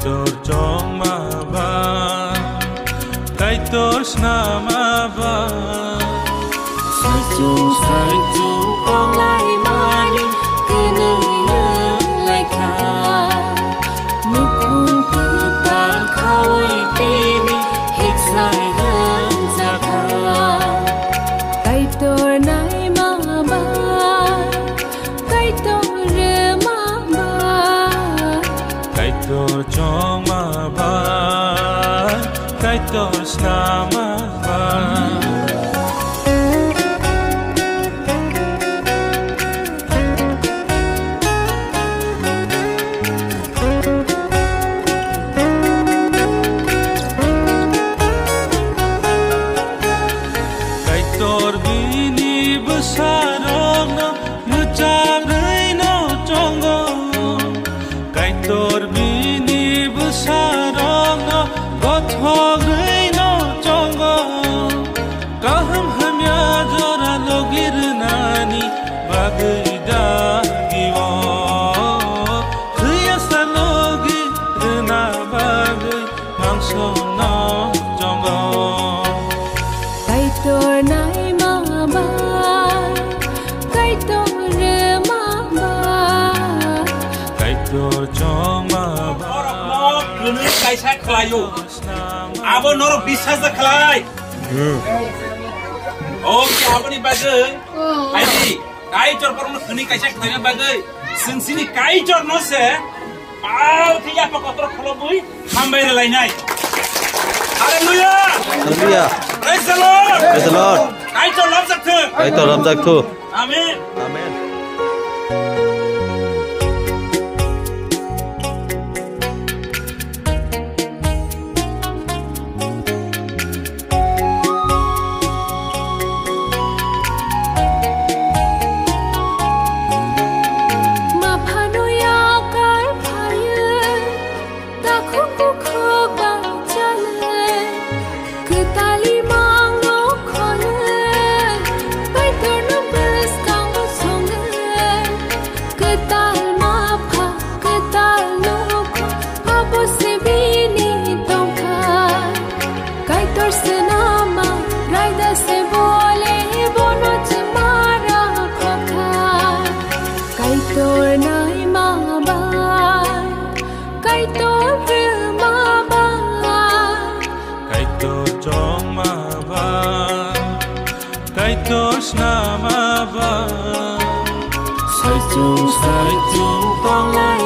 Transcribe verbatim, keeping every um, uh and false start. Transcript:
Kaitor chongma ba, Kaitor snama ba. Saichung saichung tonglai mani kwnwi wng lai kha. Nukhung kwtal khaui tini hiksai hwnjakha. Kaitor naima ba, Kaitor rwma ba, Kaitor chongma ba, Kaitor snama ba. Kaitor bini bwsarokno mwchakrwino chongo. Kaitor bini bwsarokno gothokrwino chongo. Kaham hamya jora logi rwnani bagwi dagio. Thwiya sa logi rwna bagwi mangso no chongo. Kaitor naima ba, Kaitor rwma ba, Kaitor chongma ba. Norok kwnwi kaisa khlaio. Abo norok biswas da khlai. Hmm. O ki aboni bagwi. Aidi. Kaitor borokno thwni kaisa khlaina bagwi chwng chini Kaitorno se pal khe yapha kotor kholobwi hambai rwlainai. Hallelujah! Hallelujah! Praise the Lord! Praise the Lord! Kaitor labjak thung! Kaitor labjak thung! Amen! Amen! Maphano yakar phaio, takhuk bukhuk bachale, kwtali mangno khole, Kaitorno bwskango songe, kwtal mapha, kwtal nukho, abo se bini tongthai. Kaitor swnama raida se bole bono chwmara khokha. Kaitor naima bai, Kaitor rwma bai, Kaitor chongma bai, Kaitor snama bai. Saichung saichung tonglai